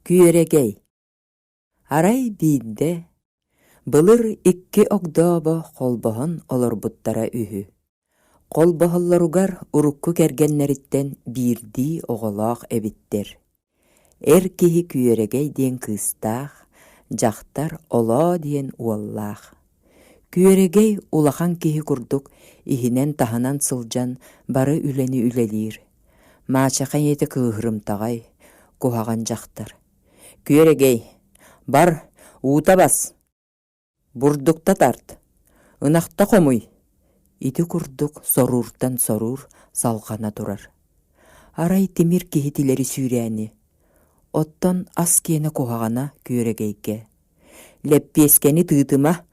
Күөрэгэй Арай биирдэ, былыр икки огдообо холбоһон олорбуттара үһү. Холбоһоллоругар урукку кэргэннэриттэн биирдии оҕолоох эбиттэр. Эр киһи Күөрэгэй диэн кыыстаах, дьахтар Олоо диэн уоллаах. Күөрэгэй улахан киһи курдук иһинэн-таһынан сылдьан бары үлэни үлэлиир. Маачаха ийэтэ кыыһырымтаҕай, куһаҕан дьахтар. «Күөрэгэй, бар, уута бас, бурдукта тарт, ынахта хомуй» ити курдук сорууртан соруur салҕана турар. Арай тимир киһи тилэри сүүрээни, оттон ас киэнэ куһаҕана күөрэгэйгэ: «Лэппиэскэни тыытыма,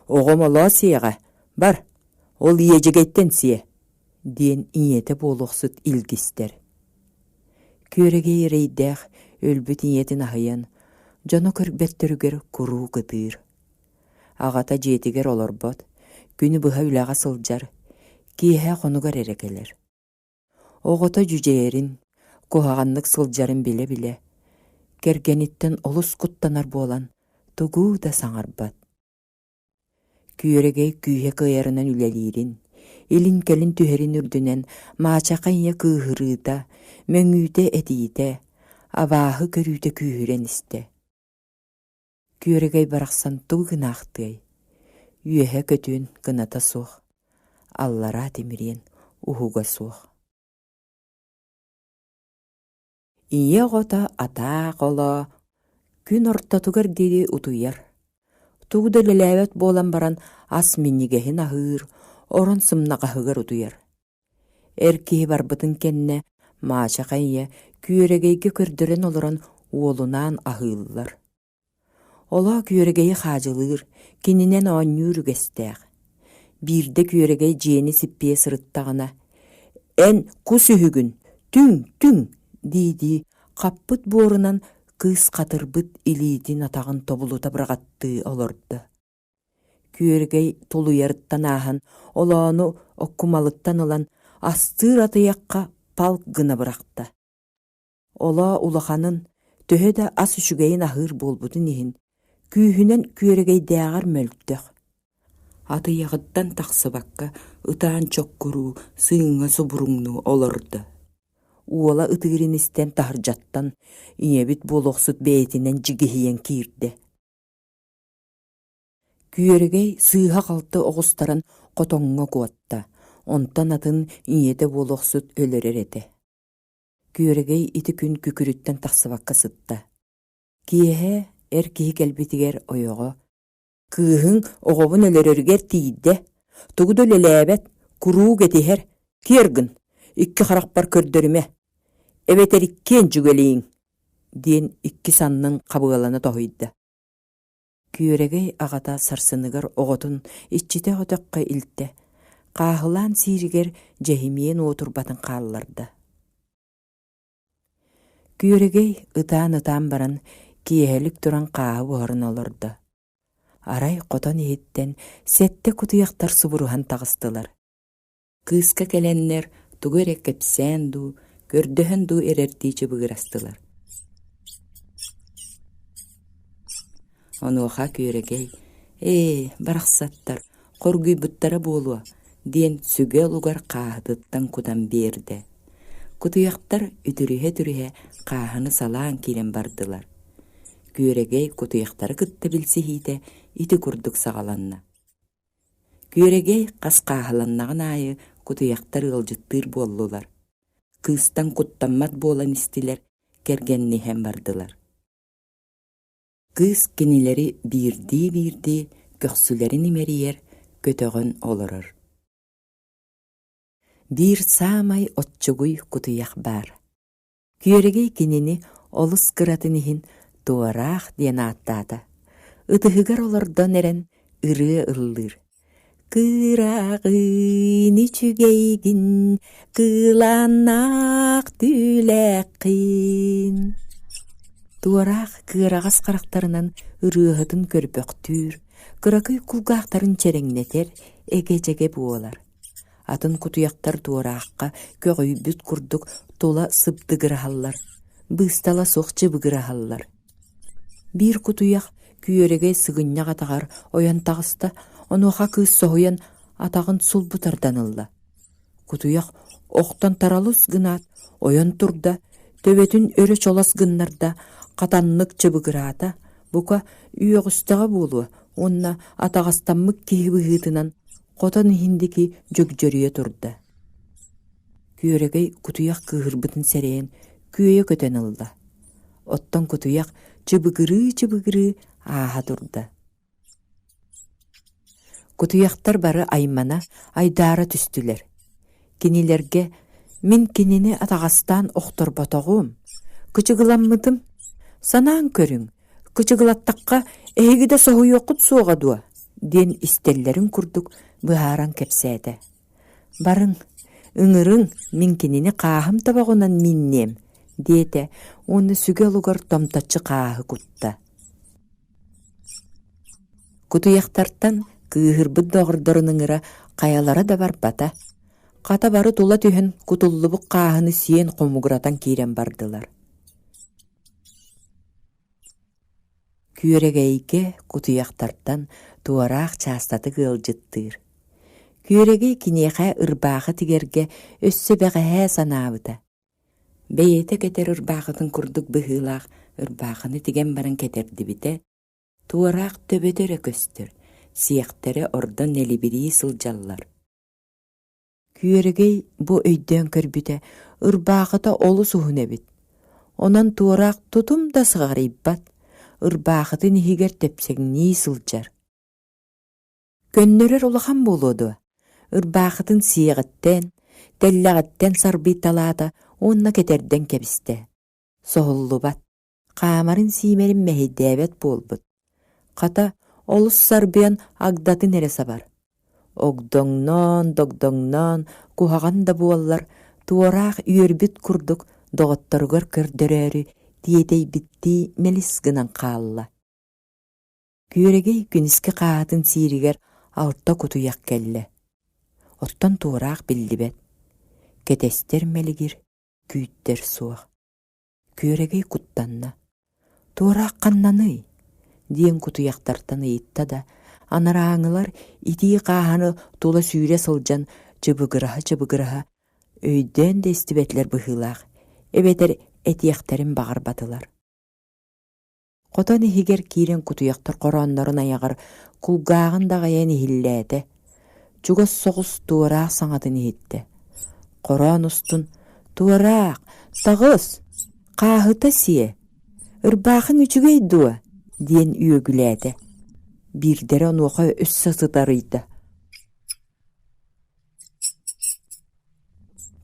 оҕом олоо сиэҕэ, бар, ол иэдьэгэйтэн сиэ» диэн ийэтэ буолуохсут илгистэр. Күөрэгэй эрэйдээх өлбүт ийэтин аһыйан, дьоно көрбөттөрүгэр куруук ытыыр. Аҕата дьиэтигэр олорбот, күнү быһа үлэҕэ сылдьар, киэһэ хонугар эрэ кэлэр. Оҕото дьүдьэйэрин, куһаҕаннык сылдьарын билэ-билэ, кэргэниттэн олус куттанар буолан, тугу да саҥарбат. Күөрэгэй күүһэ кыайарынан үлэлиирин, илин-кэлин түһэрин үрдүнэн маачаха ийэ кыыһырыыта, мөҥүүтэ-этиитэ, абааһы көрүүтэ күүһүрэн истэ. Күөрэгэй барахсан тугу гынаахтыай, үөһэ көтүөн кыната суох, аллараа тимириэн уһуга суох. Ийэ оҕото атаах олоо, күн ортотугар диэри утуйар, тугу да үлэлээбэт буолан баран ас минньигэһин аһыыр, орон сымнаҕаһыгар утуйар. Эр киһи барбытын кэннэ Маачаха ийэ күөрэгэйгэ көрдөрөн олорон уолунаан аһыыллар. Олоо күөрэгэйи хаадьылыыр, кининэн оонньуур үгэстээх. Биирдэ күөрэгэй дьиэни сиппийэ сырыттаҕына, «Эн кус үһүгүн, түҥ, түҥ!» дии-дии хаппыт буорунан кыыс хатырбыт илиитин-атаҕын тобулута быраҕаттыы олордо. Күөрэгэй тулуйарыттан ааһан олоону оккумалыттан ылан астыыр атыйахха палк гына бырахта. Олоо улаханын, төһө да ас үчүгэйин аһыыр буолбутун иһин, күүһүнэн күөрэгэйдээҕэр мөлтөх. Атыйаҕыттан тахсыбакка ытаан чоккуруу, сыыҥҥа субуруҥнуу олордо. Уола ытыырын истэн таһырдьаттан ийэбит буолуохсут бэйэтинэн дьигиһийэн киирдэ. Күөрэгэй сыыһа-халты оҕустаран хотоҥҥо куотта, онтон атын ийэтэ буолуохсут өлөрөр этэ. Күөрэгэй ити күн күкүрүттэн тахсыбакка сытта. Киэһэ эр киһи кэлбитигэр ойоҕо: «Кыыһыҥ оҕобун өлөрөрүгэр тиийдэ, тугу да үлэлээбэт, куруук этиһэр, киэр гын, икки харахпар көрдөрүмэ, эбэтэр иккиэн дьүгэлийиҥ» диэн икки саннын хабыалана тоһуйда. Күөрэгэй аҕата сарсыныгар оҕотун иччитэх өтөххө илтэ, хааһылаан сииригэр дьэһимиэн уотурбатын хаалларда. Күөрэгэй ытаан-ытаан баран киэһэлик туран хааһы буһаран олордо. Арай хотон иһиттэн сэттэ кутуйахтар субуруһан таҕыстылар. Кыыска кэлэннэр тугу эрэ кэпсээн дуу, көрдөһөн дуу эрэрдии чыбыгырастылар. Онуоха Күөрэгэй: «Ээ, барахсаттар, хоргуйбуттара буолуо» диэн сүгэ олугар хааһытыттан кутан биэрдэ. Кутуйахтар үтүрүһэ-үтүрүһэ хааһыны салаан киирэн бардылар. Күөрэгэй кутуйахтары кытта билсиһиитэ ити курдук саҕаланна. Күөрэгэй хас хааһыланнаҕын аайы кутуйахтар ыалдьыттыыр буоллулар, кыыстан куттаммат буолан истилэр, кэргэнниһэн бардылар. Кыыс кинилэри биирдии-биирдии көхсүлэрин имэрийэр, көтөҕөн олорор. Биир саамай оччугуй кутуйах баар. Күөрэгэй кинини олус кыратын иһин Туораах диэн ааттаата. Ытыһыгар олордон эрэн ырыа ыллыыр: Кыраҕыын үчүгэйгин, кылааннаах түүлээххин. Туораах кыараҕас харахтарынан ырыаһытын көрбөхтүүр, кыракый кулгаахтарын чэрэҥнэтэр, эгэ-дьэгэ буолар. Атын кутуйахтар туораахха көҕүйбүт курдук тула сыбдыгыраһаллар, быыстала суох чыбыгыраһаллар. Биир кутуйах күөрэгэй сыгынньах атаҕар ойон таҕыста, онуоха кыыс соһуйан атаҕын сулбу тардан ылла. Кутуйах охтон таралыс гынаат, ойон турда, төбөтүн өрө чолос гыннарда, хатаннык чыбыгыраата, бука үөҕүстэҕэ буолуо уонна атаҕастаммыт киһи быһыытынан хотон иһин диэки дьөгдьөрүйэ турда. Күөрэгэй кутуйах кыыһырбытын сэрэйэн күөйэ көтөн ылла. Оттон кутуйах чыбыгырыы-чыбыгырыы ааһа турда. Кутуйахтар бары аймана, айдаара түстүлэр. Кинилэргэ «Мин кинини атаҕастаан охторботоҕум, кычыгыламмытым, санаан көрүҥ, кычыгылаттахха эһиги да соһуйуоххут суоҕа дуо?» диэн истэллэрин курдук быһааран кэпсээтэ. «Барыҥ, ыҥырыҥ, мин кинини хааһым тобоҕунан миинниэм» диэтэ уонна сүгэ олугар томточчу хааһы кутта. Кутуйахтартан кыыһырбыт доҕордорун ыҥыра хайалара да барбата, хата бары тула түһэн кутуллубут хааһыны сиэн хомугуратан киирэн бардылар. Күөрэгэйгэ кутуйахтартан туораах чаастатык ыалдьыттыыр. Күөрэгэй киниэхэ ырбаахы тигэргэ өссө бэҕэһээ санаабыта. Бэйэтэ кэтэр ырбаахытын курдук быһыылаах ырбаахыны тигэн баран кэтэрдибитэ, туораах төбөтө эрэ көстөр, сиэхтэрэ ордон нэлибирии сылдьаллар. Күөрэгэй бу өйдөөн көрбүтэ, ырбаахыта олус уһун эбит. Онон туораах тутум да сыҕарыйбат, ырбаахытын иһигэр тэпсэҥнии сылдьар. Көннөрөр улахан буолуо дуо? Ырбаахытын сиэҕиттэн, тэллэҕиттэн сарбыйталаата уонна кэтэрдэн кэбистэ. Соһуллубат, хаамарын-сиимэрин мэһэйдээбэт буолбут. Хата, олус сарбыйан агдатын эрэ сабар. Огдоҥноон, догдоҥноон, куһаҕан да буоллар, туораах үөрбүт курдук доҕотторугар көрдөрөөрү тиэтэйбиттии мэлис гынан хаалла. Күөрэгэй күнүскү хааһытын сииригэр алта кутуйах кэллэ. Оттон туораах биллибэт. Кэтэстэр мэлигир, күүттэр суох. Күөрэгэй куттанна. «Туораах ханнаный?» диэн кутуйахтартан ыйытта да, анарааҥылар итии хааһыны тула сүүрэ сылдьан чыбыгыраһа-чыбыгыраһа өйдөөн да истибэтилэр быһыылаах, эбэтэр этиэхтэрин баҕарбатылар. Хотон иһигэр киирэн кутуйахтар хорооннорун айаҕар кулгааҕын даҕайан иһиллээтэ, чугас соҕус туораах саҥатын иһиттэ. Хороон устун «Туораах, таҕыс, хааһыта сиэ, ырбаахыҥ үчүгэй дуо?» диэн үөгүлээтэ. Биирдэрэ онуоха өссө сытарыйда.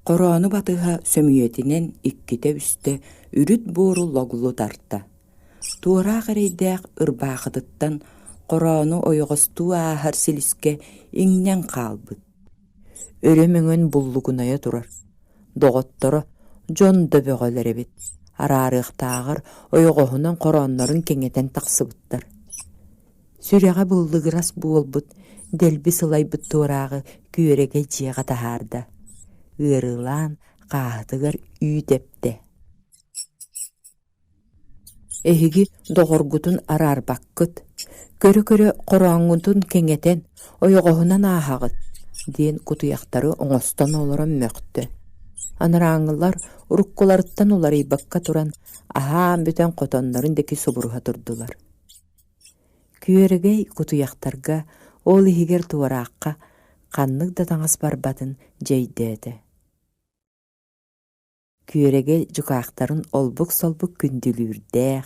Хороону батыһа сөмүйэтинэн иккитэ-үстэ үрүт буору логлу тарта. Туораах эрэйдээх ырбаахытыттан хороону ойоҕостуу ааһар силискэ иҥнэн хаалбыт. Өрө мөҥөн буллугунайа турар. Доҕотторо дьон да бөҕөлөр эбит, араарыахтааҕар ойоҕоһунан хорооннорун кэҥэтэн тахсыбыттар. Сүрэҕэ быллыгырас буолбут, дэлби сылайбыт туорааҕы күөрэгэй дьиэҕэ таһаарда, ыарыылаан хааһытыгар үүт эптэ. Эһиги доҕоргутун араарбаккыт, көрө-көрө хорооҥҥутун кэҥэтэн, ойоҕоһунан ааһаҕыт диэн кутуйахтары оҥостон олорон мөхтө. Анарааҥҥылар уруккуларыттан уларыйбакка туран, аһаан бүтэн хотоннорун диэки субуруһа турдулар. Күөрэгэй кутуйахтарга, ол иһигэр туораахха, ханнык да таҥас барбатын дьэ өйдөөтө. Күөрэгэй дьукаахтарын олбук-солбук күндүлүүрдээх,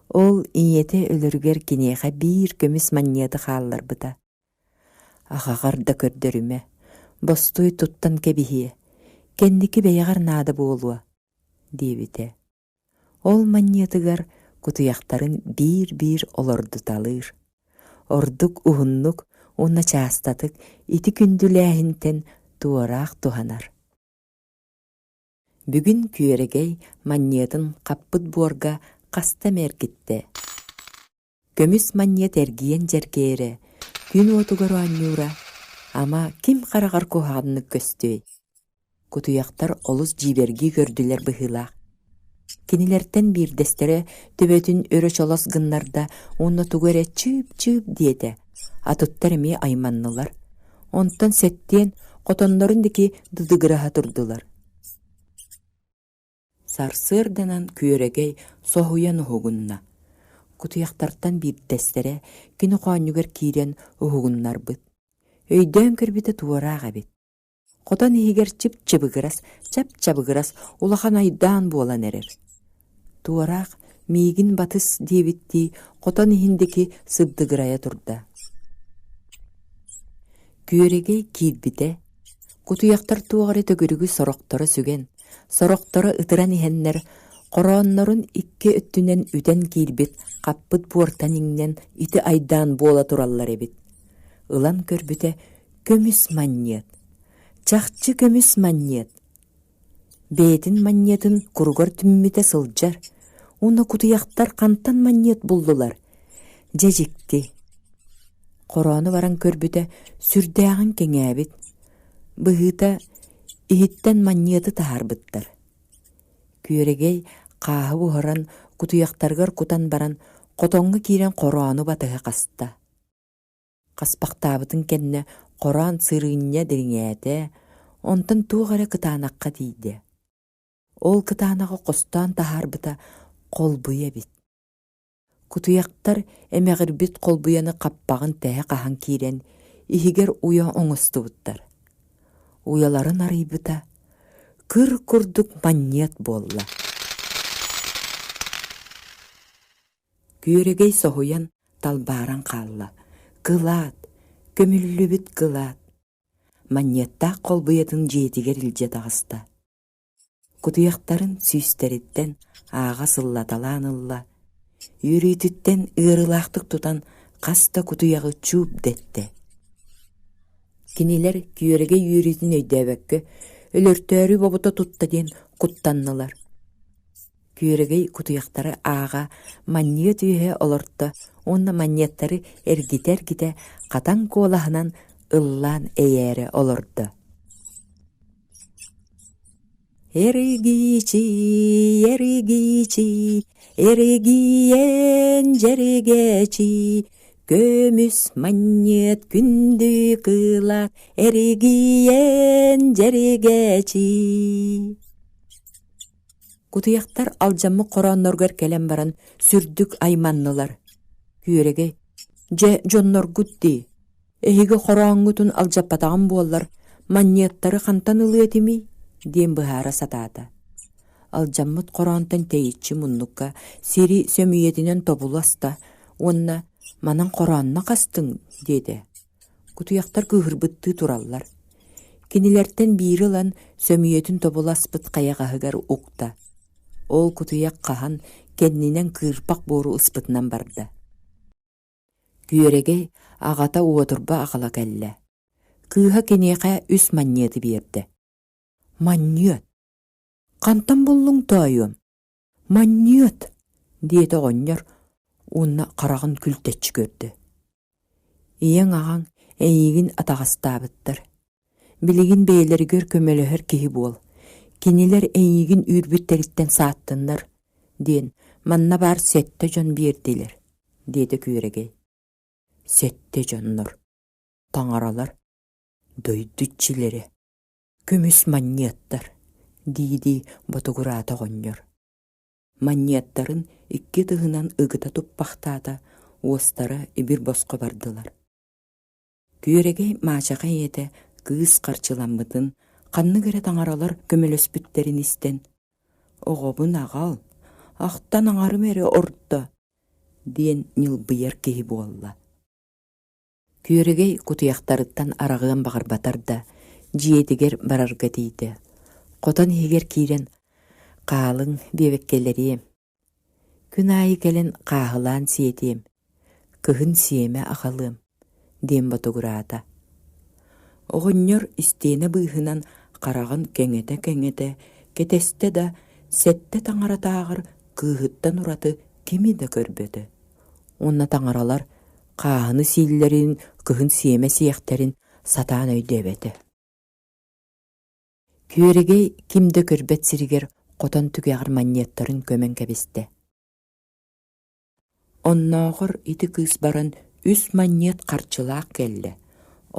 ол ийэтэ өлөрүгэр киниэхэ биир көмүс манньыаты хаалларбыта. Аҕаҕар да көрдөрүмэ, бостуой туттан кэбиһиэ, кэнники бэйэҕэр наада буолуо диэбитэ. Ол манньыатыгар кутуйахтарын биир-биир олордуталыыр. Ордук уһуннук уонна чаастатык ити күндүлээһинтэн туораах туһанар. Бүгүн күөрэгэй манньыатын хаппыт буорга хаста эмэ эргиттэ. Көмүс манньыат эргийэн дьэргээрэ, күн уотугар оонньуура, ама ким хараҕар куһаҕаннык көстүөй? Кутуйахтар олус дьиибэргии көрдүлэр быһыылаах. Кинилэртэн биирдэстэрэ төбөтүн өрө чолос гыннарда уонна тугу эрэ чыып-чыып диэтэ. Атыттар эмиэ айманнылар. Онтон сэттиэн хотоннорун диэки дыдыгыраһа турдулар. Сарсыарданан күөрэгэй соһуйан уһугунна. Кутуйахтартан биирдэстэрэ кини хоонньугар киирэн уһугуннарбыт. Өйдөөн көрбүтэ туораах эбит. Хотон иһигэр чып-чыбыгырас, чап-чабыгырас улахан айдаан буолан эрэр. Туораах миигин батыс диэбиттии хотон иһин диэки сыбдыгырайа турда. Күөрэгэй киирбитэ, кутуйахтар туох эрэ төгүрүгү сорохторо сүгэн, сорохторо ытыран иһэннэр, хорооннорун икки өттүнэн үтэн киирбит хаппыт буортан иҥнэн ити айдаан буола тураллар эбит. Ылан көрбүтэ Көмүс манньыат, чахчы көмүс манньыат. Бэйэтин манньыатын куругар түммүтэ сылдьар, уонна кутуйахтар хантан манньыат буллулар? Дьэ дьикти. Хороону баран көрбүтэ сүрдээҕин кэҥээбит. Быһыыта, иһиттэн манньыаты таһаарбыттар. Күөрэгэй хааһы буһаран кутуйахтарыгар кутан баран хотоҥҥо киирэн хороону батыһа хаста. Хаспахтаабытын кэннэ хороон сырыынньа дириҥээтэ, онтон туох эрэ кытаанахха тиийдэ. Ол кытаанаҕы хостоон таһаарбыта холбуйа эбит. Кутуйахтар эмэҕирбит холбуйаны хаппаҕын тэһэ хаһан киирэн, иһигэр уйа оҥостубуттар. Уйаларын арыйбыта, кыр курдук манньыат буолла. Күөрэгэй соһуйан талбааран хаалла: «Кылаат, көмүллүбүт кылаат!» Манньыаттаах холбуйатын дьиэтигэр илдьэ таҕыста. Кутуйахтарын сүүстэриттэн ааҕа сыллаталаан ылла, үөрүүтүттэн ыарыылаахтык тутан хас да кутуйаҕы чууп дэттэ. Кинилэр күөрэгэй үөрүүтүн өйдөөбөккө, өлөртөөрү бобута тутта диэн куттаннылар. Күөрэгэй кутуйахтары ааҕа манньыа түөһэ олорто уонна манньыаттары эргитэ-эргитэ хатан куолаһынан ыллаан эйээрэ олордо. Эригичи, эригичи, эригийэн дьэригэчи, көмүс манньыат күндү кылаат эригийэн дьэригэчи. Кутуйахтар алдьаммыт хороонноругар кэлэн баран сүрдүк айманнылар. Күөрэгэй: «Дьэ, дьонноргут дии, эһиги хорооҥҥутун алдьаппатаҕым буоллар, манньыаттары хантан ылыа этимий?» диэн быһаара сатаата. Алдьаммыт хороонтон тэйиччи муннукка сири сөмүйэтинэн тобулу аста уонна «Манан хороонно хастыҥ» диэтэ. Кутуйахтар кыыһырбыттыы тураллар. Кинилэртэн биири ылан сөмүйэтин тобуласпыт хайаҕаһыгар укта. Ол кутуйах хаһан кэннинэн кыырпах буору ыспытынан барда. Күөрэгэй аҕата уотурба аҕала кэллэ. Кыыһа киниэхэ үс манньыаты биэрдэ. «Манньыат! Хантан буллуҥ тоойуом? «Манньыат!» диэтэ оҕонньор уонна хараҕын күлтэччи көрдө. «Ийэҥ аҕаҥ эйигин атаҕастаабыттар. Билигин бэйэлэригэр көмөлөһөр киһи буол. Кинилэр эйигин үүрбүттэриттэн сааттыннар» диэн манна баар сэттэ дьон биэрдилэр, диэтэ Күөрэгэй. Сэттэ дьоннор, таҥаралар, дойду иччилэрэ, Көмүс манньыаттар, дии-дии ботугураата оҕонньор. Манньыаттарын икки ытыһынан ыгыта туппахтаата, уостара ибир босхо бардылар. Күөрэгэй маачаха ийэтэ кыыс харчыламмытын, ханнык эрэ таҥаралар көмөлөспүттэрин истэн, «Оҕобун аҕал, ахтан аҥарым эрэ орто» диэн ньылбыйар киһи буолла. Күөрэгэй кутуйахтарыттан араҕыан баҕарбатар да, дьиэтигэр барарга тиийдэ. Хотон иһигэр киирэн «Хаалыҥ» диэбэккэлэриэм. Күн аайы кэлэн хааһылаан сиэтиэм, кыһын сиэмэ аҕалыам диэн ботугураата. Оҕонньор истиэнэ быыһынан хараҕын кэҥэтэ-кэҥэтэ кэтэстэ да, сэттэ таҥаратааҕар кыыһыттан ураты кими да көрбөтө. Уонна таҥаралар хааһыны сииллэрин, кыһын сиэмэ сиэхтэрин сатаан өйдөөбөтө. Күөрэгэй ким да көрбөт сиригэр хотон түгэҕэр манньыаттарын көмөн кэбистэ. Оннооҕор ити кыыс баран үс манньыат харчылаах кэллэ,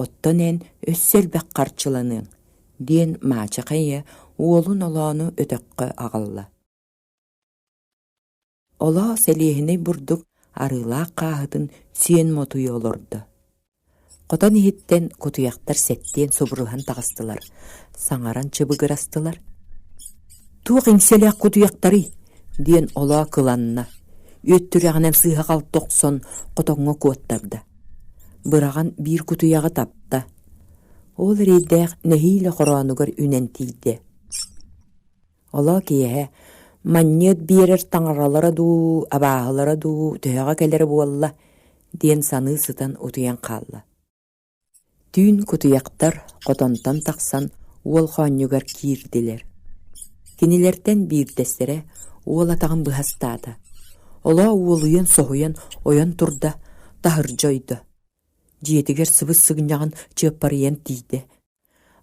оттон эн өссө элбэх харчыланыаҥ, диэн Маачаха ийэ уолун олоону өтөххө аҕалла. Олоо сэлиэһинэй бурдук арыылаах хааһытын сиэн мотуйа олордо. Хотон иһиттэн кутуйахтар сэттиэн субуруһан таҕыстылар, саҥаран чыбыгырастылар. «Туох иҥсэлээх кутуйахтарый?» диэн Олоо кыланна, үөттүрэҕинэн сыыһа-халты охсон хотоҥҥо куоттарда. Быраҕан биир кутуйаҕы тапта. Ол эрэйдээх нэһиилэ хороонугар үнэн тиийдэ. Олоо киэһэ манньыат биэрэр таҥаралара дуу, абааһылара дуу төһөҕө кэлэрэ буолла диэн саныы сытан утуйан хаалла. Түүн кутуйахтар хотонтон тахсан уол хоонньугар киирдилэр. Кинилэртэн биирдэстэрэ уол атаҕын быһа ыстаата. Олоо уолуйан соһуйан ойон турда, таһырдьа ойдо. Дьиэтигэр сыбыс-сыгынньаҕын чыаппарыйан тиийдэ.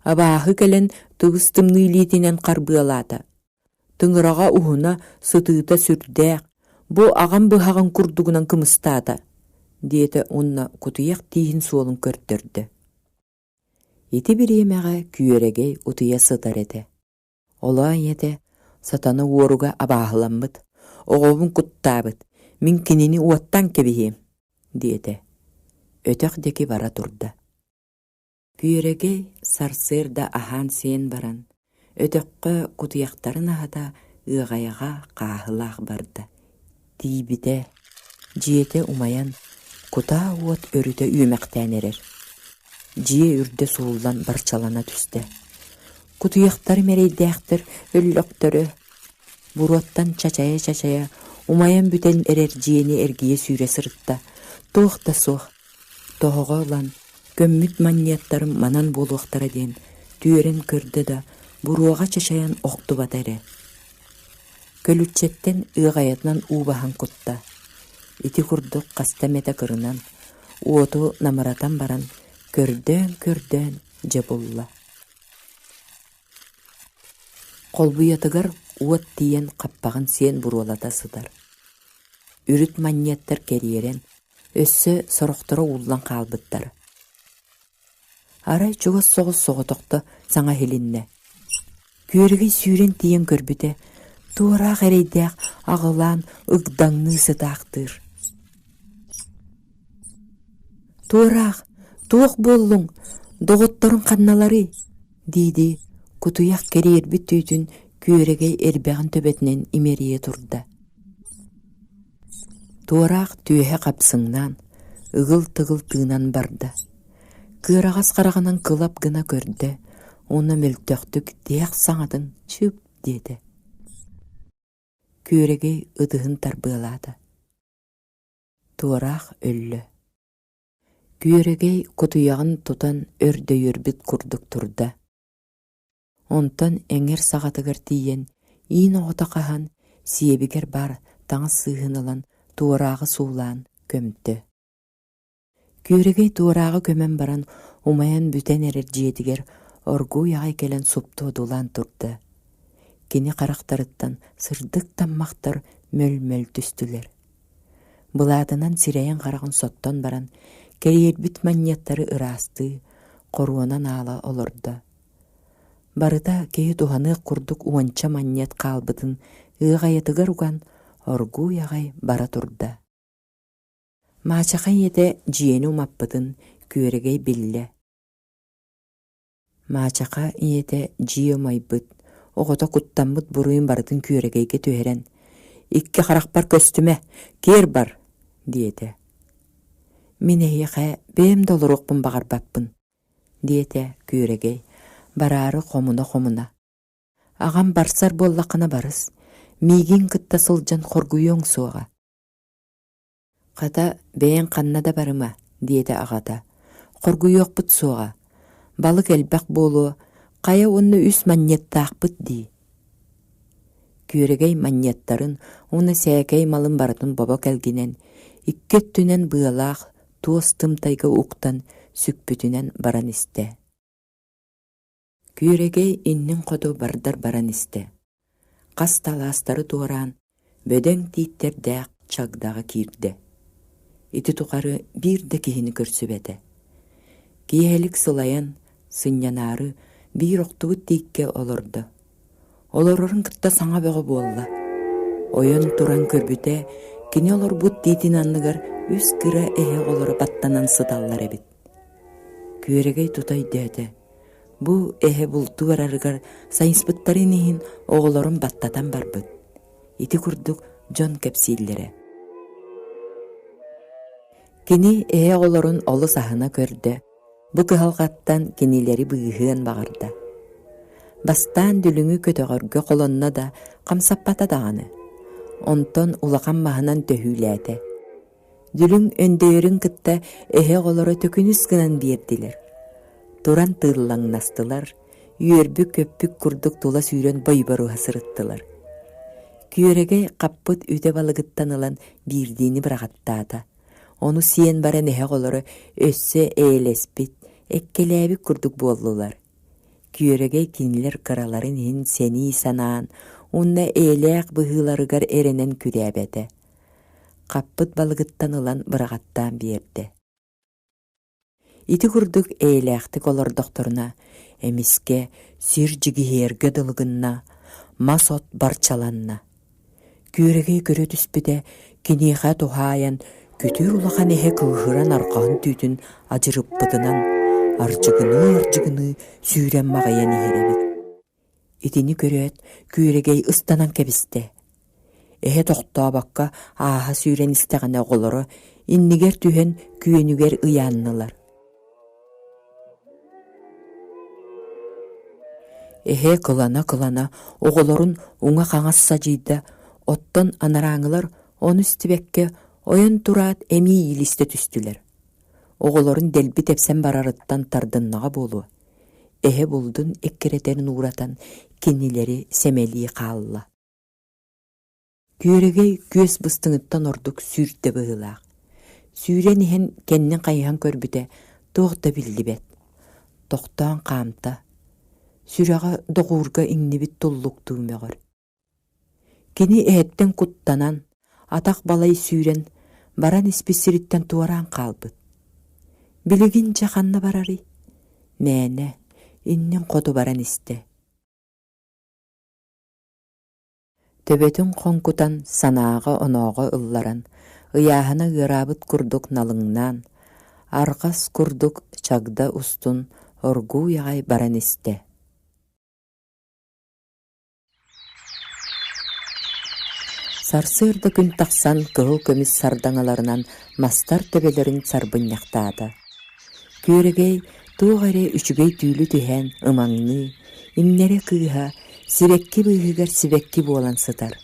Абааһы кэлэн тыбыс-тымныы илиитинэн харбыалаата. Тыҥыраҕа уһуна, сытыыта сүрдээх, бу аҕам быһаҕын курдугунан кымыстаата, диэтэ уонна кутуйах тииһин суолун көрдөрдө. Ити бириэмэҕэ Күөрэгэй утуйа сытар этэ. Олоо ийэтэ сатана уоруга абааһыламмыт, оҕобун куттаабыт, мин кинини уоттаан кэбиһиэм, диэтэ. Өтөх диэки бара турда. Күөрэгэй сарсыарда аһаан-сиэн баран, өтөххө кутуйахтарын аһата ыаҕайаҕа хааһылаах барда. Тиийбитэ, дьиэтэ умайан, кутаа уот өрүтэ үөмэхтээн эрэр. Дьиэ үрдэ сууллан барчалана түстэ. Кутуйахтарым эрэйдээхтэр өллөхтөрө, буруоттан чачайа-чачайа умайан бүтэн эрэр дьиэни эргийэ сүүрэ сырытта. Туох да суох, Тоһоҕо ылан, көммүт манньыаттарым манан буолуохтара диэн түөрэн көрдө да, буруоҕа чачайан охтубата эрэ. Көлүччэттэн ыаҕайатынан уу баһан кутта. Ити курдук хаста эмэтэ кырынан, уоту намыратан баран, көрдөөн-көрдөөн дьэ булла. Холбуйатыгар уот тиийэн хаппаҕын сиэн буруолата сытар. Үрүт манньыаттар кэриэрэн, Өссө сорохторо ууллан хаалбыттар. Арай чугас соҕус соҕотохто саҥа иһилиннэ. Күөрэгэй сүүрэн тиийэн көрбүтэ, туораах эрэйдээх аҕылаан ыгдаҥныы сытаахтыыр. «Туораах, туох буоллуҥ? Доҕотторуҥ ханналарый?» дии-дии кутуйах кэриэрбит түүтүн күөрэгэй эрбэҕин төбөтүнэн имэрийэ турда. Туораах түөһэ хапсыҥнаан, ыгыл-тыгыл тыынан барда. Кыараҕас хараҕынан кылап гына көрдө уонна мөлтөхтүк тиһэх саҥатын чып диэтэ. Күөрэгэй ытыһын тарбыалаата. Туораах өллө. Күөрэгэй кутуйаҕын тутан өр дөйүөрбүт курдук турда. Онтон эҥэр саҕатыгар тиийэн, иин оҕото хаһан, сиэбигэр баар таҥас сыыһын ылан туорааҕы суулаан көмтө. Күөрэгэй туорааҕы көмөн баран умайан бүтэн эрэр дьиэтигэр оргууй аҕай кэлэн супту одуулаан турда. Кини харахтарыттан сырдык таммахтар мөл-мөл түстүлэр. Былаатынан сирэйин-хараҕын соттон баран, кэриэрбит манньыаттары ыраастыы, хоруонан аала олордо. Барыта киһи туһаныах курдук уонча манньыат хаалбытын ыаҕайатыгар уган, оргууй аҕай бара турда. Маачаха ийэтэ дьиэни умаппытын Күөрэгэй биллэ. Маачаха ийэтэ дьиэ умайбыт, оҕото куттаммыт буруйун барытын Күөрэгэйгэ түһэрэн: «Икки харахпар көстүмэ, киэр бар!» диэтэ. «Мин эһиэхэ бэйэм да олоруохпун баҕарбаппын» диэтэ Күөрэгэй, бараары хомуна-хомуна. «Аҕам барсар буоллаххына барыс, миигин кытта сылдьан хоргуйуоҥ суоҕа». «Хата, бэйэҥ ханна да барыма» диэтэ аҕата, «хоргуйуохпут суоҕа, балык элбэх буолуо, хайа уонна үс манньыаттаахпыт дии». Күөрэгэй манньыаттарын уонна сээкэй малын барытын бобо кэлгинэн, икки өттүнэн быалаах туос тымтайга уктан сүкпүтүнэн баран истэ. Күөрэгэй иннин хоту бардар баран истэ. Хас да алаастары туораан, бөдөҥ тииттэрдээх чагдаҕа киирдэ. Ити тухары биир да киһини көрсүбэтэ. Киэһэлик сылайан, сынньанаары биир охтубут тииккэ олордо. Олорорун кытта саҥа бөҕө буолла. Ойон туран көрбүтэ, кини олорбут тиитин анныгар үс кыра эһэ оҕолоро баттанан сыталлар эбит. Күөрэгэй тута өйдөөтө. Бу эһэ бултуу барарыгар сайыспыттарын иһин оҕолорун баттатан барбыт. Ити курдук дьон кэпсииллэрэ. Кини эһэ оҕолорун олус аһына көрдө, бу кыһалҕаттан кинилэри быыһыан баҕарда. Бастаан дүлүҥү көтөҕөргө холонно да хамсаппата даҕаны. Онтон улахан маһынан төһүүлээтэ. Дүлүҥ өндөйөрүн кытта эһэ оҕолоро төкүнүс гынан биэрдилэр. Туран тыыллаҥнастылар, үөрбүт-көппүт курдук тула сүүрэн бойборуһа сырыттылар. Күөрэгэй хаппыт үтэ балыгыттан ылан биирдиини быраҕаттаата. Ону сиэн баран эһэ оҕолоро өссө эйэлэспит, эккэлээбит курдук буоллулар. Күөрэгэй кинилэр кыраларын иһин сэнии санаан уонна эйэлээх быһыыларыгар эрэнэн күрээбэтэ. Хаппыт балыгыттан ылан быраҕаттаан биэрдэ. Ити курдук эйэлээхтик олордохторуна, эмискэ сир дьигиһиэргэ дылы гынна, мас-от барчаланна. Күөрэгэй көрө түспүтэ, киниэхэ туһаайан күтүр улахан эһэ кыыһыран арҕаһын түүтүн адьырыппытынан ардьыгыныы-ардьыгыныы сүүрэн маҕыйан иһэр эбит. Итини көрөөт, Күөрэгэй ыстанан кэбистэ. Эһэ тохтообокко ааһа сүүрэн истэҕинэ оҕолоро иннигэр түһэн күөнүгэр ыйааннылар. Эһэ кылана-кылана оҕолорун уҥа-хаҥас садьыйда, оттон анарааҥылар ону истибэккэ ойон тураат эмиэ иилистэ түстүлэр. Оҕолорун дэлби тэпсэн барарыттан тардыннаҕа буолуо. Эһэ булдун эккирэтэрин ууратан кинилэри сэмэлии хаалла. Күөрэгэй күөс быстыҥыттан ордук сүүрдэ быһыылаах. Сүүрэн иһэн кэннин хайыһан көрбүтэ туох да биллибэт. Тохтоон хаамта. Сүрэҕэ доҕуурга иҥнибит туллуктуу мөҕөр. Кини эһэттэн куттанан, атах балай сүүрэн, баран испит сириттэн туораан хаалбыт. Билигин дьэ ханна барарый? Мээнэ, иннин хоту баран истэ. Төбөтүн хоҥкутан, санааҕа-онооҕо ылларан, ыйааһына ыараабыт курдук налыҥнаан, арҕас курдук чагда устун оргууй аҕай баран истэ. Сарсыарда күн тахсан кыһыл көмүс сардаҥаларынан мастар төбөлөрүн сарбынньахтаата. Күөрэгэй туох эрэ үчүгэй түүлү түһээн ымаҥныы, иҥнэрэ кыыһа сибэкки быыһыгар сибэкки буолан сытар.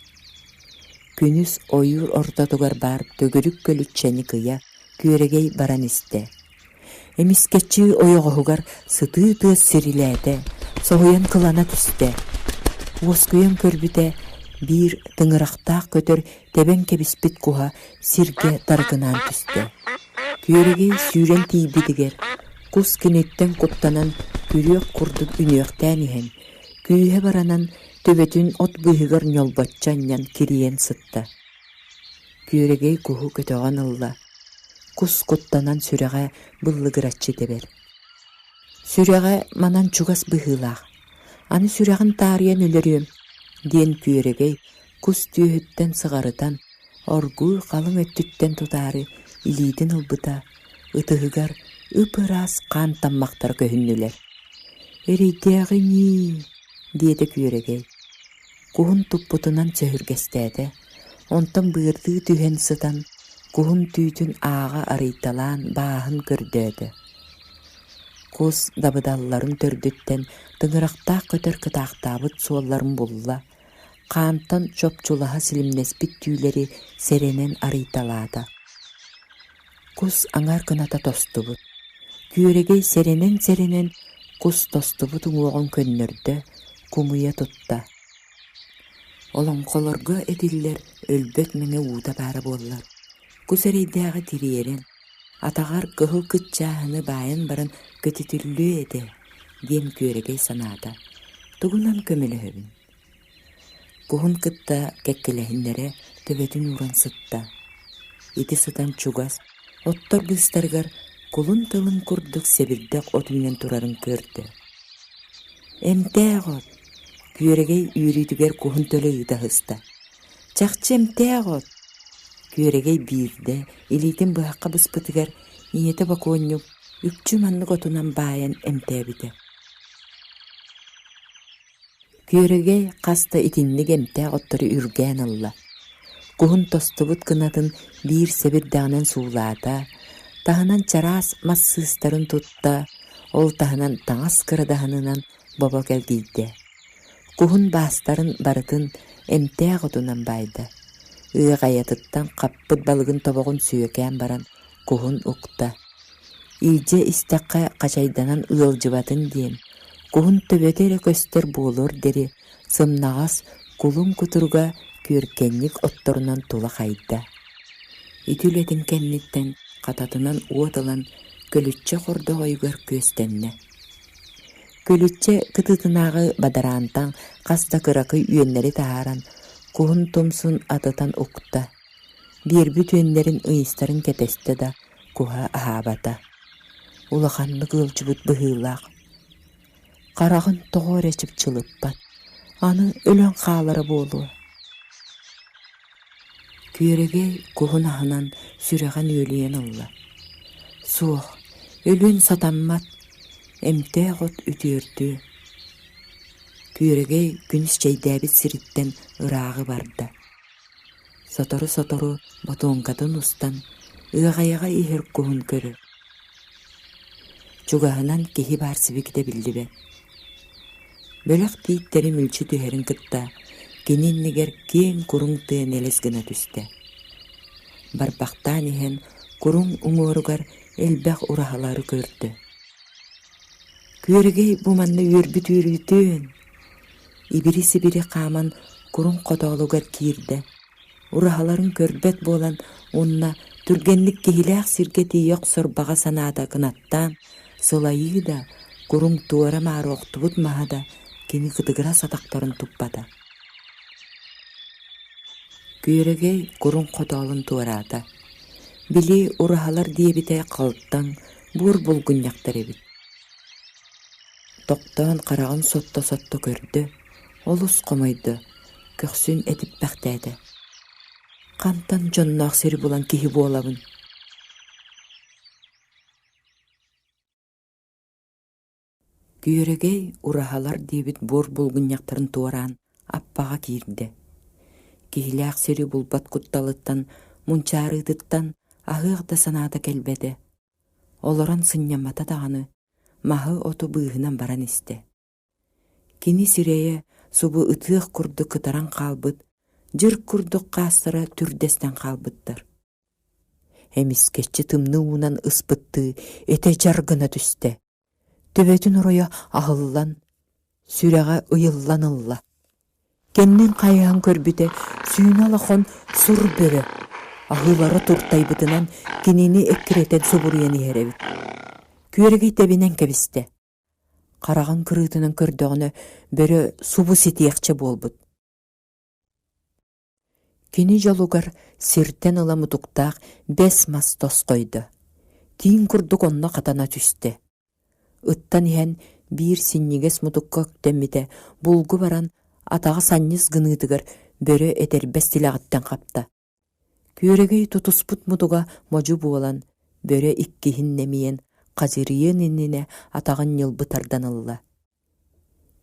Күнүс ойуур ортотугар баар төгүрүк көлүччэни кыйа күөрэгэй баран истэ. Эмискэччи ойоҕоһугар сытыы тыас сирилээтэ, соһуйан кылана түстэ. Уоскуйан көрбүтэ, биир тыҥырахтаах көтөр тэбэн кэбиспит куһа сиргэ таргынаан түстэ. Күөрэгэй сүүрэн тиийбитигэр, кус киниттэн куттанан күрүөх курдук үнүөхтээн иһэн, күүһэ баранан төбөтүн от быыһыгар ньолбоччу анньан кирийэн сытта. Күөрэгэй куһу көтөҕөн ылла, кус куттанан сүрэҕэ быллыгыраччы тэбэр. Сүрэҕэ манан чугас быһыылаах, аны сүрэҕин таарыйан өлөрүөм диэн Күөрэгэй кус түөһүттэн сыҕарытан, оргууй халыҥ өттүттэн тутаары илиитин ылбыта, ытыһыгар ып-ыраас хаан таммахтара көһүннүлэр. «Эрэйдээҕи ньии» диэтэ Күөрэгэй. Куһун туппутунан сөһүргэстээтэ, онтон быардыы түһэн сытан, куһун түүтүн ааҕа арыйталаан бааһын көрдөөтө. Кус дабыдалларын төрдүттэн тыҥырахтаах көтөр кытаахтаабыт суолларын булла, хаантан чопчулаһа силимнэспит түүлэри сэрэнэн арыйталаата. Кус аҥар кыната тостубут. Күөрэгэй сэрэнэн-сэрэнэн кус тостубут уҥуоҕун көннөрдө, кумуйа тутта. Олоҥхолорго этиллэр өлбөт мэҥэ уута баара буоллар, кус эрэйдээҕи тириэрэн, атаҕар кыһыл кыччааһыны баайан баран көтүтүллүө этэ диэн күөрэгэй санаата. Тугунан көмөлөһөбүн? Куһун кытта кэккэлэһиннэрэ төбөтүн ууран сытта. Ити сытан чугас, оттор быыстарыгар кулун тылын курдук сэбирдэх от үүнэн турарын көрдө. Эмтээх от! Күөрэгэй үөрүүтүгэр куһун төлө ыыта сыста. Чахчы эмтээх от! Күөрэгэй биирдэ илиитин быһахха быспытыгар ийэтэ бокуонньук үкчү маннык отунан баайан эмтээбитэ. Күөрэгэй хас да итинник эмтээх оттору үргээн ылла. Куһун тостубут кынатын биир сэбирдэҕинэн суулаата, таһынан чараас мас сыыстарын тутта, ол таһынан таҥас кырадаһынынан бобо кэлгийдэ. Куһун баастарын барытын эмтээх отунан баайда. Ыаҕайатыттан хаппыт балыгын тобоҕун сүөкээн баран куһун укта. Илдьэ истэххэ хачайданан ыалдьыбатын диэн, куһун төбөтө эрэ көстөр буолуор диэри сымнаҕас кулун кутуруга күөркэнньик отторунан тула хайда. Ити үлэтин кэнниттэн хататынан уот ылан көлүччэ хордоҕойугар күөстэннэ. Көлүччэ кытыытынааҕы бадараантан хас да кыракый үөннэри таһааран, куһун тумсун атытан укта. Биэрбит үөннэрин ыйыстарын кэтэстэ да, куһа аһаабата. Улаханнык ыалдьыбыт быһыылаах. Хараҕын тоҕо эрэ чыпчылыппат, аны өлөн хаалара буолуо. Күөрэгэй куһун аһынан сүрэҕин үөлүйэн ылла. Суох, өлүөн сатаммат, эмтээх от үтүөрдүө. Күөрэгэй күнүс чэйдээбит сириттэн ырааҕы барда. Сотору-сотору ботуоҥкатын устан, ыаҕайаҕа иһэр куһун көрөр. Чугаһынан киһи баар сибикитэ биллибэт. Бөлөх тииттэри мүлчү түһэрин кытта кини иннигэр киэҥ куруҥ тыа нэлэс гына түстэ. Барбахтаан иһэн куруҥ уҥуоругар элбэх ураһалары көрдө. Күөрэгэй бу манна үөрбүт үөрүүтүн! Ибири-сибири хааман куруҥ хотоолугар киирдэ. Ураһаларын көрбөт буолан уонна түргэнник киһилээх сиргэ тиийэ охсор баҕа санаата кынаттаан, сылайыы да, куруҥ туора-маары охтубут маһа да кини кытыгырас атахтарын туппата. Күөрэгэй куруҥ хотоолун туораата. Били ураһалар диэбитэ халтаҥ, буор булгунньахтар эбит. Тохтоон хараҕын сотто-сотто көрдө, олус хомойдо, көхсүн этиппэхтээтэ: «Хантан дьонноох сири булан киһи буолабын?» Күөрэгэй ураһалар диэбит буор булгунньахтарын туораан аппаҕа киирдэ. Киһилээх сири булбат кутталыттан, мунчаарыытыттан аһыах да санаата кэлбэтэ. Олорон сынньаммата даҕаны, маһы-оту быыһынан баран истэ. Кини сирэйэ субу ытыах курдук кытаран хаалбыт, дьыр курдук хаастара түрдэстэн хаалбыттар. Эмискэччи тымныы уунан ыспыттыы этэ дьар гына түстэ. Төбөтүн оройо аһыллан, сүрэҕэ ыйыллан ылла. Кэннин хайыһан көрбүтэ сүүнэ улахан сур бөрө аһыылара туртайбытынан кинини эккирэтэн субуруйан иһэр эбит. Күөрэгэй тэбинэн кэбистэ. Хараҕын кырыытынан көрдөҕүнэ бөрө субу ситиэхчэ буолбут. Кини дьолугар сиртэн ыла мутуктаах бэс мас тосхойдо, тииҥ курдук онно хатана түстэ. Ыттан иһэн биир синньигэс мутукка үктэммитэ булгу баран атаҕа санньыс гыныытыгар бөрө этэрбэс тилэҕиттэн хапта. Күөрэгэй тутуспут мутуга модьу буолан, бөрө иккиһин нэмийэн хадьырыйыан иннинэ атаҕын ньылбы тардан ылла.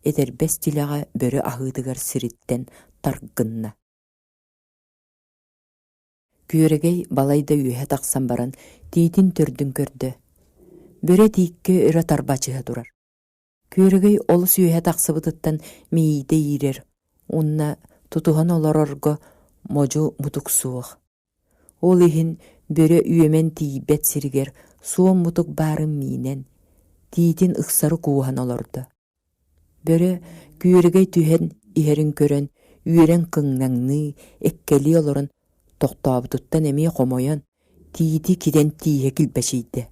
Этэрбэс тилэҕэ бөрө аһыытыгар сириттэн таргынна. Күөрэгэй балайда үөһэ тахсан баран тиитин төрдүн көрдө. Бөрө тииккэ өрө тарбачыһа турар. Күөрэгэй олус үөһэ тахсыбытыттан миийдэ иирэр уонна тутуһан олорорго модьу мутук суох. Ол иһин бөрө үөмэн тиийбэт сиригэр суон мутук баарын миинэн, тиитин ыксары кууһан олордо. Бөрө күөрэгэй түһэн иһэрин көрөн, үөрэн кыҥнаҥныы, эккэлии олорон, тохтообутуттан эмиэ хомойон, тиити кирэн тииһэ килбэчийдэ.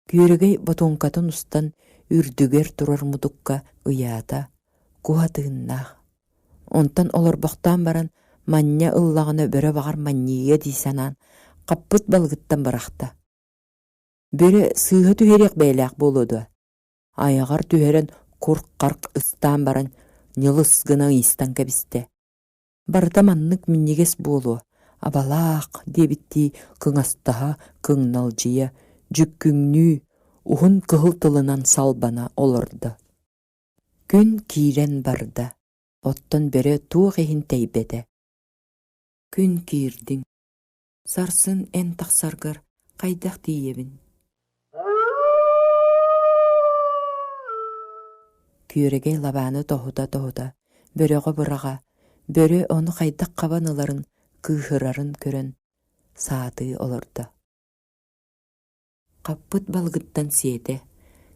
Күөрэгэй ботуоҥкатын устан үрдүгэр турар мутукка ыйаата, куһа тыыннаах. Онтон олорбохтоон баран манньа ыллаҕына бөрө баҕар манньыйыа дии санаан, хаппыт балыгыттан бырахта. Бөрө сыыһа түһэриэх бэйэлээх буолуо дуо? Айаҕар түһэрэн кур-харк ыстаан баран ньылыс гына ыйыстан кэбистэ. Барыта маннык минньигэс буолуо, абалаах диэбиттии кыҥастаһа, кыҥналдьыйа, дьүккүҥнүү, уһун кыһыл тылынан салбана олордо. Күн киирэн барда, оттон бөрө туох иһин тэйбэтэ. Күн киирдиҥ, сарсын эн тахсаргар хайдах тиийэбин? Күөрэгэй лабааны тоһута-тоһута, бөрөҕө быраҕа, бөрө ону хайдах хабан ыларын, кыыһырарын көрөн, саатыы олордо. Хаппыт балыгыттан сиэтэ,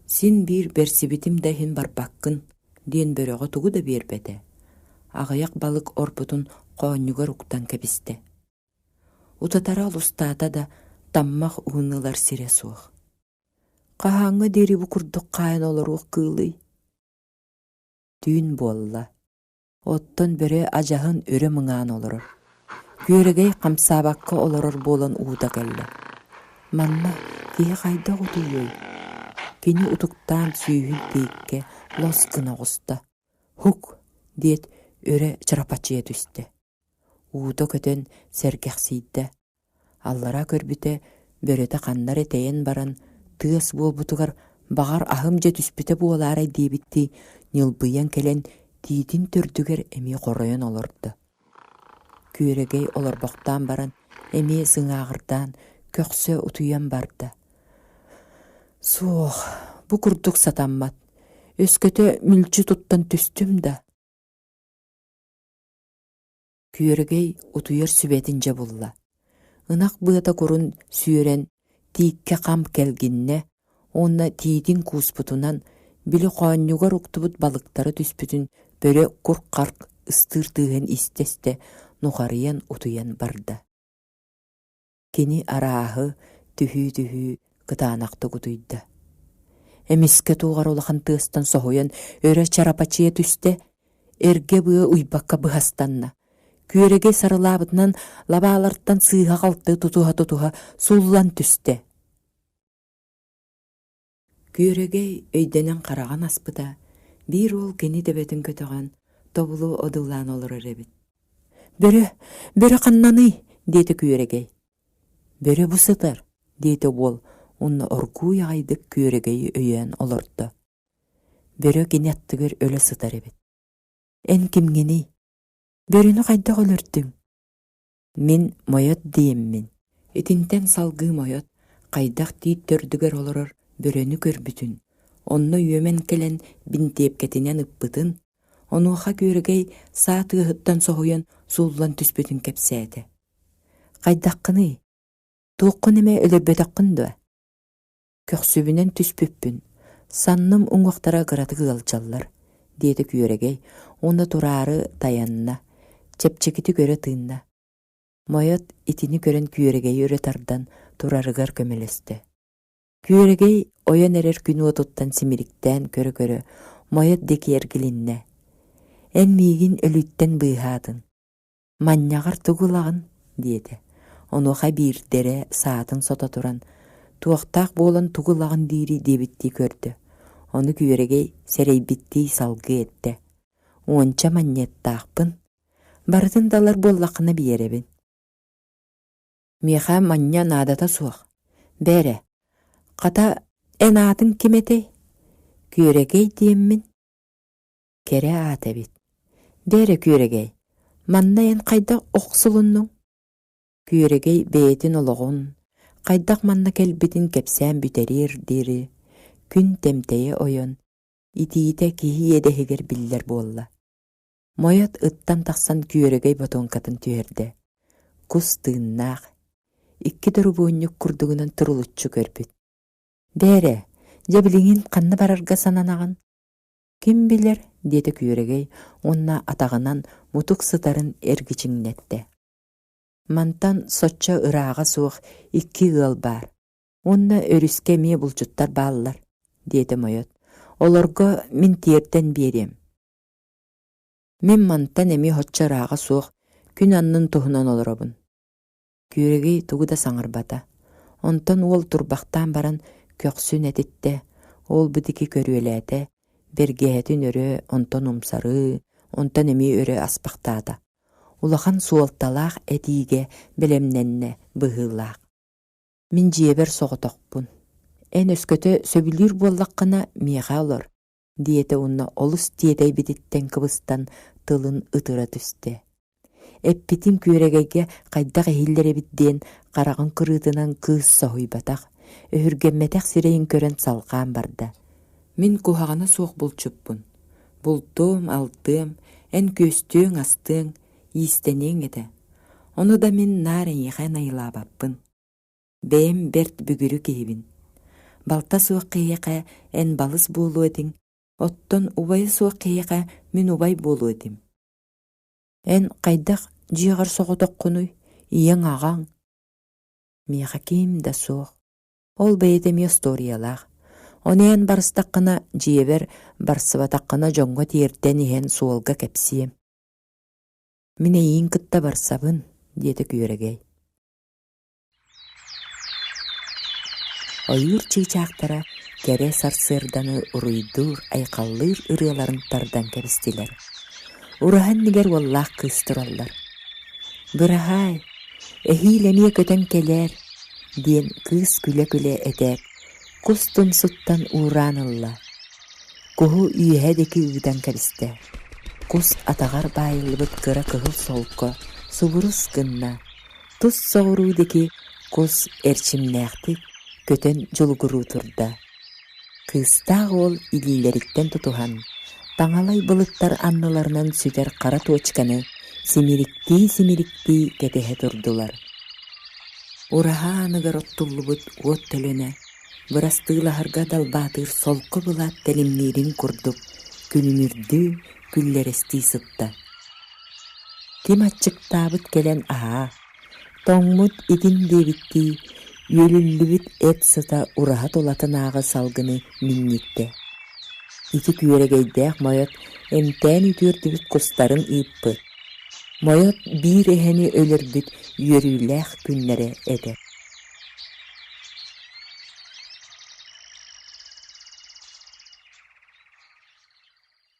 син биир бэрсибитим да иһин барбаккын диэн бөрөҕө тугу да биэрбэтэ, аҕыйах балык орпутун хоонньугар уктан кэбистэ. Утатара олустаата да, таммах уһун ылар сирэ суох. Хаһааҥҥа диэри бу курдук хаайан олоруох кыылый? Түүн буолла. Оттон бөрө адьаһын өрө мыҥаан олорор. Күөрэгэй хамсаабакка олорор буолан уута кэллэ. Манна киһи хайдах утуйуой? Кини утуктаан сүүһүн тииккэ лос гына оҕуста. «Һук!» диэт өрө чарапачыйа түстэ. Уута көтөн сэргэхсийдэ. Аллара көрбүтэ, бөрөтө ханна эрэ тэйэн баран, тыас буолбутугар баҕар аһым дьэ түспүтэ буолаарай диэбиттии ньылбыйан кэлэн тиитин төрдүгэр эмиэ хоройон олордо. Күөрэгэй олорбохтоон баран эмиэ сыҥааҕырдаан көхсө утуйан барда. Суох, бу курдук сатаммат. Өскөтө мүлчү туттан түстүм да Күөрэгэй утуйар сүбэтин дьэ булла. Ынах быата курун сүөрэн, тииккэ хам кэлгиннэ уонна тиитин кууспутунан, били хоонньугар уктубут балыктара түспүтүн бөрө кур-харк ыстыыр тыаһын истэ-истэ нухарыйан утуйан барда. Кини арааһы түһүү-түһүү кытаанахтык утуйда. Эмискэ туох эрэ улахан тыастан соһуйан өрө чарапачыйа түстэ, эргэ быа уйбакка быһастанна. Күөрэгэй сарылаабытынан лабаалартан сыыһа-халты тутуһа-тутуһа сууллан түстэ. Күөрэгэй өйдөнөн хараҕын аспыта, биир уол кини төбөтүн көтөҕөн, тобулу одуулаан олорор эбит. «Бөрө, бөрө ханнаный?» диэтэ Күөрэгэй. «Бөрө бу сытар», диэтэ уол уонна оргууй аҕайдык Күөрэгэйи өйөөн олордо. Бөрө кини аттыгар өлө сытар эбит. «Эн кимҥиний? Бөрөнү хайдах өлөрдүҥ?» Мин Мойот диэммин. Итинтэн салгыы Мойот хайдах тиит төрдүгэр олорор бөрөнү көрбүтүн, онно үөмэн кэлэн бинтиэпкэтинэн ыппытын, онуоха Күөрэгэй саа тыаһыттан соһуйан сууллан түспүтүн кэпсээтэ. «Хайдаххыный? Туоххун эмэ өлөрбөтөххүн дуо?» Көхсүбүнэн түспүппүн, санным уҥуохтара кыратык ыалдьаллар, диэтэ Күөрэгэй уонна тураары тайанна, чэпчэкитик өрө тыынна. Мойот итини көрөн Күөрэгэйи өрө тардан турарыгар көмөлөстө. Күөрэгэй ойон эрэр күн уотуттан симириктээн көрө-көрө Мойот диэки эргилиннэ: «Эн миигин өлүүттэн быыһаатын, «Манньаҕар тугу ылаҕын?» диэтэ. Онуоха биирдэрэ саатын сото туран, «Туохтаах буолан тугу ылаҕын диирий?» диэбиттии көрдө. Ону Күөрэгэй сэрэйбиттии салгыы эттэ: «Уонча манньыаттаахпын. Барытын да ылар буоллаххына биэрэбин». «Миэхэ манньа наадата суох. Бээрэ, хата, эн аатыҥ ким этэй?» «Күөрэгэй диэммин». Кэрэ аат эбит. Бээрэ Күөрэгэй, манна эн хайдах охсулуннуҥ? Күөрэгэй бэйэтин олоҕун, хайдах манна кэлбитин кэпсээн бүтэриэр диэри күн тэмтэйэ ойон, итиитэ киһи иэдэһигэр биллэр буолла. Мойот ыттан тахсан Күөрэгэй ботуоҥкатын түһэрдэ. Кус тыыннаах, икки дорубуонньук курдугунан турулуччу көрбүт. Бээрэ, дьэ билигин ханна барарга сананаҕын? Ким билэр, диэтэ Күөрэгэй уонна атаҕынан мутук сытарын эргичиҥнэттэ. Мантан соччо ырааҕа суох икки ыал баар уонна өрүскэ эмиэ булчуттар бааллар, диэтэ Мойот. Олорго мин тиэрдэн биэриэм. Мин мантан эмиэ соччо ырааҕа суох күн аннын туһунан олоробун. Күөрэгэй тугу да саҥарбата. Онтон уол турбахтаан баран көхсүн этиттэ, ол бу диэки көрүөлээтэ, бэргэһэтин өрө, онтон умсарыы, онтон эмиэ өрө аспахтаата. Улахан суолталаах этиигэ бэлэмнэннэ быһыылаах. Мин дьиэбэр соҕотохпун. Эн өскөтө сөбүлүүр буоллаххына миэхэ олор, диэтэ уонна олус тиэтэйбититтэн кыбыстан тылын ытыра түстэ. Эппитим күөрэгэйгэ хайдах иһиллэр эбит диэн хараҕын кырыытынан кыыс соһуйбатах, өһүргэммэтэх сирэйин көрөн салҕаан барда. Мин куһаҕана суох булчуппун. Бултуом, алтыам, эн күөстүөҥ-астыаҥ, иистэниэҥ этэ. Ону да мин наар эйиэхэ найылаабаппын. Бэйэм бэрт бүгүрү киһибин. Балта суох киһиэхэ эн балыс буолуо этиҥ, оттон убайа суох киһиэхэ мин убай буолуо этим. Эн хайдах дьиэҕэр соҕотоххунуй, ийэҥ-аҕаҥ? Миэхэ ким да суох. Ол бэйэтэ эмиэ остуоруйалаах. Ону эн барыстаххына дьиэбэр, барсыбатаххына дьоҥҥо тиэрдэн иһэн суолга кэпсиэм. Мин эйиин кытта барсабын, диэтэ Күөрэгэй. Ойуур чыычаахтара кэрэ сарсыарданы уруйдуур-айхаллыыр ырыаларын тардан кэбистилэр. Ураһа иннигэр уоллаах кыыс тураллар. «Быраһаай, эһиил эмиэ көтөн кэлээр» диэн кыыс күлэ-күлэ этээт, кус тумсуттан уураан ылла. Куһу үөһэ диэки ыытан кэбистэ. Кус атаҕар баайыллыбыт кыра кыһыл солко субурус гынна Тус соҕуруу диэки кус эрчимнээхтик көтөн дьулугуруу турда. Кыыстаах уол илиилэриттэн тутуһан, таҥалай былыттар анныларынан сүтэр хара туочканы симириктии-симириктии кэтэһэ турдулар. Ураһа ааныгар оттуллубут уот төлөнө бырастыылаһарга далбаатыыр солко былаат тэлимниирин курдук күлүмүрдүү күллэрэстии сытта. Ким аччыктаабыт кэлэн аһаа, тоҥмут итин диэбиттии, үөлүллүбүт эт сыта ураһа тулатынааҕы салгыны минньиттэ. Ити күөрэгэйдээх Мойот эмтээн үтүөрдүбүт кустарын ыыппыт. Мойот биир эһэни өлөрбүт үөрүүлээх күннэрэ этэ.